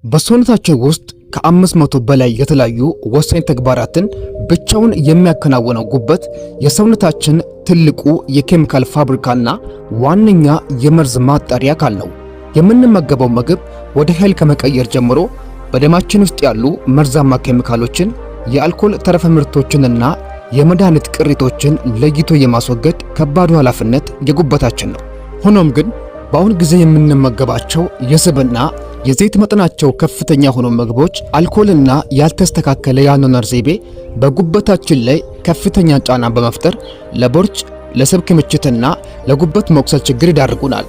በሰውነታችን ውስጥ ከ500 በላይ የተለያዩ ወሳኝ ተግባራትን ብቻውን የሚያከናውነው ጉበት የሰውነታችን ትልቁ የኬሚካል ፋብሪካና ዋነኛ የመርዝ ማጣሪያ አካል ነው። የምንመገበው ምግብ ወደ ኃይል ከመቀየር ጀምሮ በደማችን ውስጥ ያሉ መርዛማ ኬሚካሎችን፣ የአልኮል ተረፈ ምርቶችንና የመድኃኒት ቅሪቶችን ለይቶ የማስወገድ ከባዱ ኃላፊነት የጉበታችን ነው። ሆኖም ግን በአሁን ጊዜ የምንመገባቸው የስብና የዘይት መጠናቸው ከፍተኛ የሆኑ ምግቦች፣ አልኮልና ያልተስተካከለ የአኗኗር ዘይቤ በጉበታችን ላይ ከፍተኛ ጫና በመፍጠር ለቦርጭ፣ ለስብ ክምችትና ለጉበት መቁሰል ችግር ይዳርጉናል።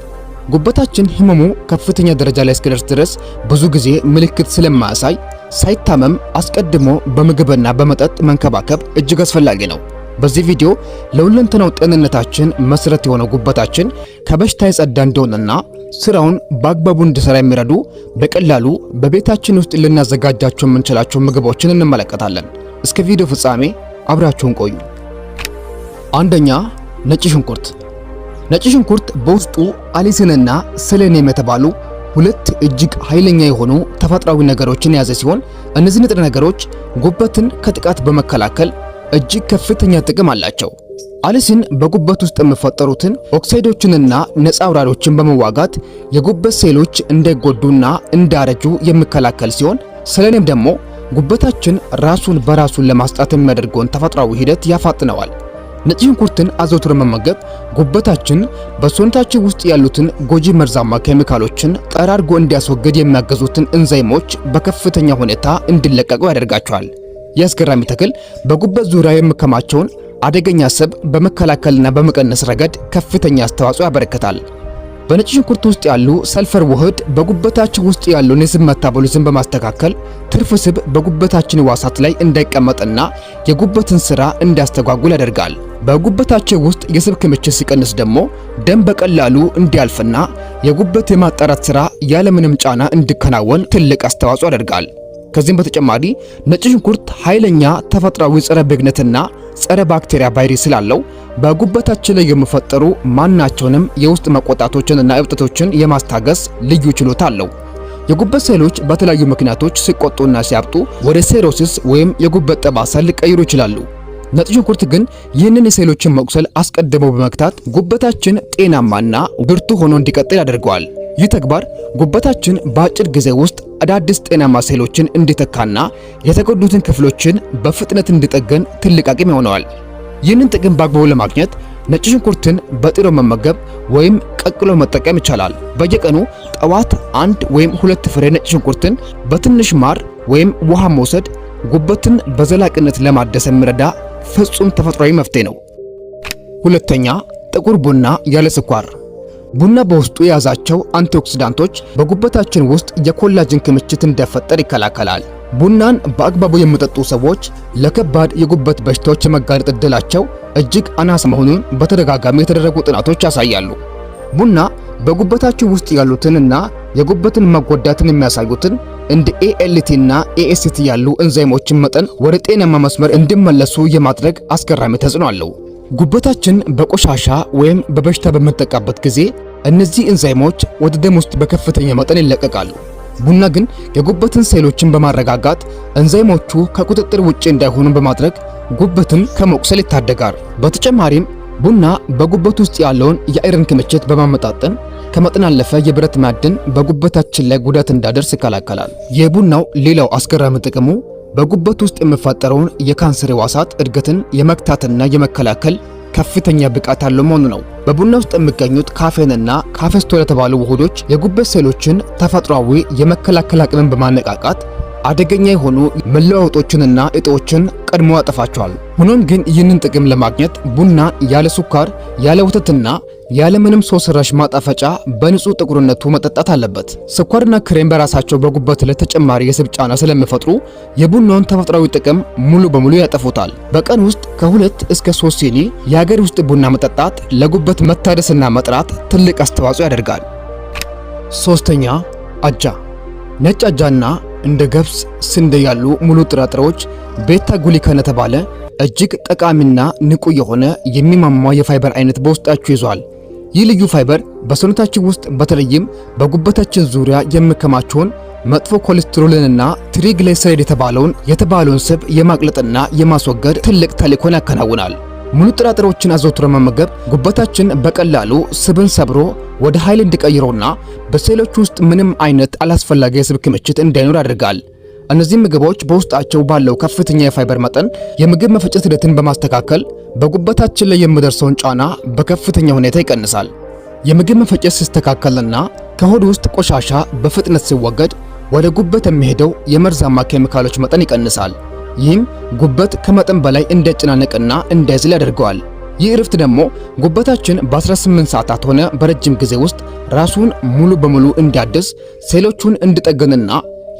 ጉበታችን ህመሙ ከፍተኛ ደረጃ ላይ እስኪደርስ ድረስ ብዙ ጊዜ ምልክት ስለማያሳይ ሳይታመም አስቀድሞ በምግብና በመጠጥ መንከባከብ እጅግ አስፈላጊ ነው። በዚህ ቪዲዮ ለሁለንተናው ጤንነታችን መሰረት የሆነው ጉበታችን ከበሽታ የጸዳ እንደሆነና ስራውን በአግባቡ እንዲሰራ የሚረዱ በቀላሉ በቤታችን ውስጥ ልናዘጋጃቸው የምንችላቸው ምግቦችን እንመለከታለን። እስከ ቪዲዮ ፍጻሜ አብራችሁን ቆዩ። አንደኛ፣ ነጭ ሽንኩርት። ነጭ ሽንኩርት በውስጡ allicin ና ሴሌኒየም የተባሉ ሁለት እጅግ ኃይለኛ የሆኑ ተፈጥሯዊ ነገሮችን የያዘ ሲሆን እነዚህ ንጥረ ነገሮች ጉበትን ከጥቃት በመከላከል እጅግ ከፍተኛ ጥቅም አላቸው። allicin በጉበት ውስጥ የሚፈጠሩትን ኦክሳይዶችንና ነፃ አውራሪዎችን በመዋጋት የጉበት ሴሎች እንዳይጎዱና እንዳረጁ የሚከላከል ሲሆን፣ ሴሌኒየም ደግሞ ጉበታችን ራሱን በራሱን ለማጽዳት የሚያደርገውን ተፈጥሯዊ ሂደት ያፋጥነዋል። ነጭ ሽንኩርትን አዘውትሮ መመገብ ጉበታችን በሰውነታችን ውስጥ ያሉትን ጎጂ መርዛማ ኬሚካሎችን ጠራርጎ እንዲያስወግድ የሚያገዙትን እንዛይሞች በከፍተኛ ሁኔታ እንዲለቀቁ ያደርጋቸዋል። ይህ አስገራሚ ተክል በጉበት ዙሪያ የሚከማቸውን አደገኛ ስብ በመከላከልና በመቀነስ ረገድ ከፍተኛ አስተዋጽኦ ያበረክታል። በነጭ ሽንኩርት ውስጥ ያሉ ሰልፈር ውህድ በጉበታችን ውስጥ ያለውን የስብ metabolism በማስተካከል ትርፍ ስብ በጉበታችን ሕዋሳት ላይ እንዳይቀመጥና የጉበትን ስራ እንዲያስተጓጉል ያደርጋል። በጉበታችን ውስጥ የስብ ክምችት ሲቀንስ ደግሞ ደም በቀላሉ እንዲያልፍና የጉበት የማጣራት ስራ ያለምንም ጫና እንዲከናወን ትልቅ አስተዋጽኦ ያደርጋል። ከዚህም በተጨማሪ ነጭ ሽንኩርት ኃይለኛ ተፈጥሯዊ ጸረ ብግነትና ጸረ ባክቴሪያ ባህሪ ስላለው በጉበታችን ላይ የሚፈጠሩ ማናቸውንም የውስጥ መቆጣቶችንና እብጠቶችን የማስታገስ ልዩ ችሎታ አለው። የጉበት ሴሎች በተለያዩ ምክንያቶች ሲቆጡና ሲያብጡ ወደ cirrhosis ወይም የጉበት ጠባሳ ሊቀይሩ ይችላሉ። ነጭ ሽንኩርት ግን ይህንን የሴሎችን መቁሰል አስቀድሞ በመግታት ጉበታችን ጤናማና ብርቱ ሆኖ እንዲቀጥል ያደርገዋል። ይህ ተግባር ጉበታችን በአጭር ጊዜ ውስጥ አዳዲስ ጤናማ ሴሎችን እንዲተካና የተጎዱትን ክፍሎችን በፍጥነት እንዲጠገን ትልቅ አቅም ይሆነዋል። ይህንን ጥቅም በአግባቡ ለማግኘት ነጭ ሽንኩርትን በጥሬው መመገብ ወይም ቀቅሎ መጠቀም ይቻላል። በየቀኑ ጠዋት አንድ ወይም ሁለት ፍሬ ነጭ ሽንኩርትን በትንሽ ማር ወይም ውሃ መውሰድ ጉበትን በዘላቂነት ለማደስ የሚረዳ ፍጹም ተፈጥሯዊ መፍትሄ ነው። ሁለተኛ፣ ጥቁር ቡና ያለ ስኳር። ቡና በውስጡ የያዛቸው antioxidant ኦች በጉበታችን ውስጥ የ collagen ክምችት እንዳይፈጠር ይከላከላል። ቡናን በአግባቡ የሚጠጡ ሰዎች ለከባድ የጉበት በሽታዎች የመጋለጥ ዕድላቸው እጅግ አናሳ መሆኑን በተደጋጋሚ የተደረጉ ጥናቶች ያሳያሉ። ቡና በጉበታችን ውስጥ ያሉትንና የጉበትን መጎዳትን የሚያሳዩትን እንደ ALT እና AST ያሉ እንዛይሞችን መጠን ወደ ጤናማ መስመር እንዲመለሱ የማድረግ አስገራሚ ተጽዕኖ አለው። ጉበታችን በቆሻሻ ወይም በበሽታ በሚጠቃበት ጊዜ እነዚህ እንዛይሞች ወደ ደም ውስጥ በከፍተኛ መጠን ይለቀቃሉ። ቡና ግን የጉበትን ሴሎችን በማረጋጋት እንዛይሞቹ ከቁጥጥር ውጪ እንዳይሆኑ በማድረግ ጉበትን ከመቁሰል ይታደጋል። በተጨማሪም ቡና በጉበት ውስጥ ያለውን የ iron ክምችት በማመጣጠን ከመጠን ያለፈ የብረት ማዕድን በጉበታችን ላይ ጉዳት እንዳይደርስ ይከላከላል። የቡናው ሌላው አስገራሚ ጥቅሙ በጉበት ውስጥ የሚፈጠረውን የካንሰር ሕዋሳት እድገትን የመግታትና የመከላከል ከፍተኛ ብቃት ያለው መሆኑ ነው። በቡና ውስጥ የሚገኙት ካፌንና cafestol የተባሉ ውህዶች የጉበት ሴሎችን ተፈጥሯዊ የመከላከል አቅምን በማነቃቃት አደገኛ የሆኑ መለዋወጦችንና እጢዎችን ቀድሞ ያጠፋቸዋል። ሆኖም ግን ይህንን ጥቅም ለማግኘት ቡና ያለ ስኳር፣ ያለ ወተትና ያለምንም ሰው ሰራሽ ማጣፈጫ በንጹህ ጥቁርነቱ መጠጣት አለበት። ስኳርና ክሬም በራሳቸው በጉበት ላይ ተጨማሪ የስብ ጫና ስለሚፈጥሩ የቡናውን ተፈጥሯዊ ጥቅም ሙሉ በሙሉ ያጠፉታል። በቀን ውስጥ ከ2 እስከ 3 ሲኒ የሀገር ውስጥ ቡና መጠጣት ለጉበት መታደስና መጥራት ትልቅ አስተዋጽኦ ያደርጋል። ሶስተኛ፣ አጃ። ነጭ አጃና እንደ ገብስ፣ ስንዴ ያሉ ሙሉ ጥራጥሬዎች beta glucan የተባለ እጅግ ጠቃሚና ንቁ የሆነ የሚሟሟ የፋይበር አይነት በውስጣቸው ይዟል። ይህ ልዩ ፋይበር በሰውነታችን ውስጥ በተለይም በጉበታችን ዙሪያ የሚከማቸውን መጥፎ ኮሌስትሮልንና triglyceride የተባለውን ስብ የማቅለጥና የማስወገድ ትልቅ ተልዕኮን ያከናውናል። ሙሉ ጥራጥሬዎችን አዘውትሮ መመገብ ጉበታችን በቀላሉ ስብን ሰብሮ ወደ ኃይል እንዲቀይረውና በሴሎች ውስጥ ምንም አይነት አላስፈላጊ የስብ ክምችት እንዳይኖር ያደርጋል። እነዚህ ምግቦች በውስጣቸው ባለው ከፍተኛ የፋይበር መጠን የምግብ መፈጨት ሂደትን በማስተካከል በጉበታችን ላይ የሚደርሰውን ጫና በከፍተኛ ሁኔታ ይቀንሳል። የምግብ መፈጨት ሲስተካከልና ከሆድ ውስጥ ቆሻሻ በፍጥነት ሲወገድ ወደ ጉበት የሚሄደው የመርዛማ ኬሚካሎች መጠን ይቀንሳል። ይህም ጉበት ከመጠን በላይ እንዳይጨናነቅና እንዳይዝል ያደርገዋል። ይህ እረፍት ደግሞ ጉበታችን በ18 ሰዓታት ሆነ በረጅም ጊዜ ውስጥ ራሱን ሙሉ በሙሉ እንዲያድስ፣ ሴሎቹን እንዲጠግንና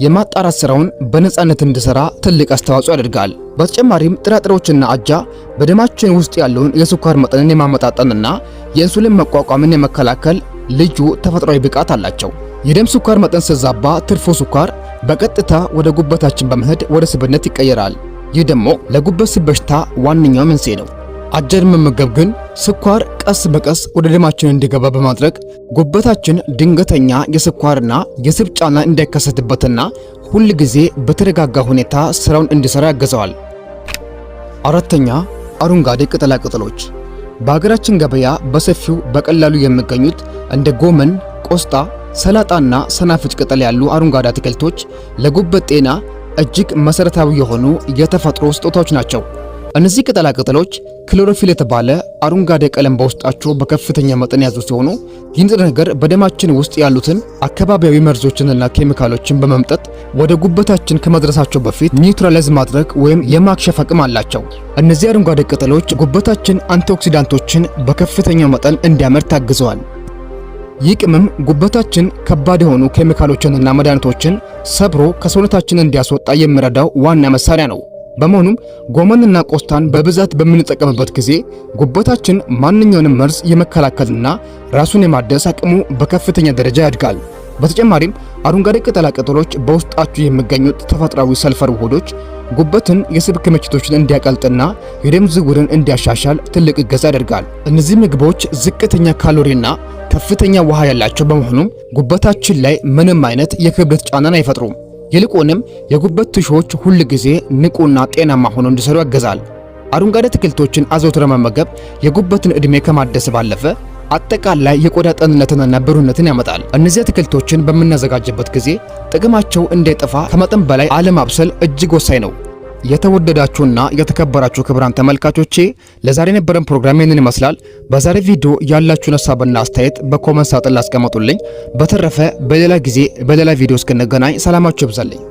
የማጣራት ስራውን በነፃነት እንዲሰራ ትልቅ አስተዋጽኦ ያደርጋል። በተጨማሪም ጥራጥሬዎችና አጃ በደማችን ውስጥ ያለውን የስኳር መጠንን የማመጣጠንና የኢንሱሊን መቋቋምን የመከላከል ልዩ ተፈጥሯዊ ብቃት አላቸው። የደም ስኳር መጠን ሲዛባ ትርፉ ስኳር በቀጥታ ወደ ጉበታችን በመሄድ ወደ ስብነት ይቀየራል። ይህ ደግሞ ለጉበት ስብ በሽታ ዋነኛው መንስኤ ነው። አጃን መመገብ ግን ስኳር ቀስ በቀስ ወደ ደማችን እንዲገባ በማድረግ ጉበታችን ድንገተኛ የስኳርና የስብ ጫና እንዳይከሰትበትና ሁል ጊዜ በተረጋጋ ሁኔታ ስራውን እንዲሰራ ያግዘዋል። አራተኛ፣ አረንጓዴ ቅጠላ ቅጠሎች። በሀገራችን ገበያ በሰፊው በቀላሉ የሚገኙት እንደ ጎመን፣ ቆስጣ፣ ሰላጣና ሰናፍጭ ቅጠል ያሉ አረንጓዴ አትክልቶች ለጉበት ጤና እጅግ መሰረታዊ የሆኑ የተፈጥሮ ስጦታዎች ናቸው። እነዚህ ቅጠላ ቅጠሎች ክሎሮፊል የተባለ አረንጓዴ ቀለም በውስጣቸው በከፍተኛ መጠን የያዙ ሲሆኑ ይህ ንጥረ ነገር በደማችን ውስጥ ያሉትን አካባቢያዊ መርዞችንና ኬሚካሎችን በመምጠጥ ወደ ጉበታችን ከመድረሳቸው በፊት neutralize ማድረግ ወይም የማክሸፍ አቅም አላቸው። እነዚህ አረንጓዴ ቅጠሎች ጉበታችን antioxidant ኦችን በከፍተኛ መጠን እንዲያመርት ታግዘዋል። ይህ ቅመም ጉበታችን ከባድ የሆኑ ኬሚካሎችንና መድኃኒቶችን ሰብሮ ከሰውነታችን እንዲያስወጣ የሚረዳው ዋና መሳሪያ ነው። በመሆኑም ጎመንና ቆስጣን በብዛት በምንጠቀምበት ጊዜ ጉበታችን ማንኛውንም መርዝ የመከላከልና ራሱን የማደስ አቅሙ በከፍተኛ ደረጃ ያድጋል። በተጨማሪም አረንጓዴ ቅጠላ ቅጠሎች በውስጣቸው የሚገኙት ተፈጥሯዊ ሰልፈር ውህዶች ጉበትን የስብ ክምችቶችን እንዲያቀልጥና የደም ዝውውርን እንዲያሻሻል ትልቅ እገዛ ያደርጋል። እነዚህ ምግቦች ዝቅተኛ ካሎሪና ከፍተኛ ውሃ ያላቸው በመሆኑም ጉበታችን ላይ ምንም አይነት የክብደት ጫናን አይፈጥሩም። ይልቁንም የጉበት ትሾች ሁል ጊዜ ንቁና ጤናማ ሆነው እንዲሰሩ ያግዛል። አረንጓዴ አትክልቶችን አዘውትሮ መመገብ የጉበትን ዕድሜ ከማደስ ባለፈ አጠቃላይ የቆዳ ጤንነትንና ብሩህነትን ያመጣል። እነዚህ አትክልቶችን በምናዘጋጅበት ጊዜ ጥቅማቸው እንዳይጠፋ ከመጠን በላይ አለማብሰል እጅግ ወሳኝ ነው። የተወደዳችሁና የተከበራችሁ ክቡራን ተመልካቾቼ ለዛሬ የነበረን ፕሮግራም ይህንን ይመስላል። በዛሬ ቪዲዮ ያላችሁን ሀሳብና አስተያየት በ comment ሳጥን ላስቀምጡልኝ። በተረፈ በሌላ ጊዜ በሌላ ቪዲዮ እስክንገናኝ ሰላማችሁ ይብዛልኝ።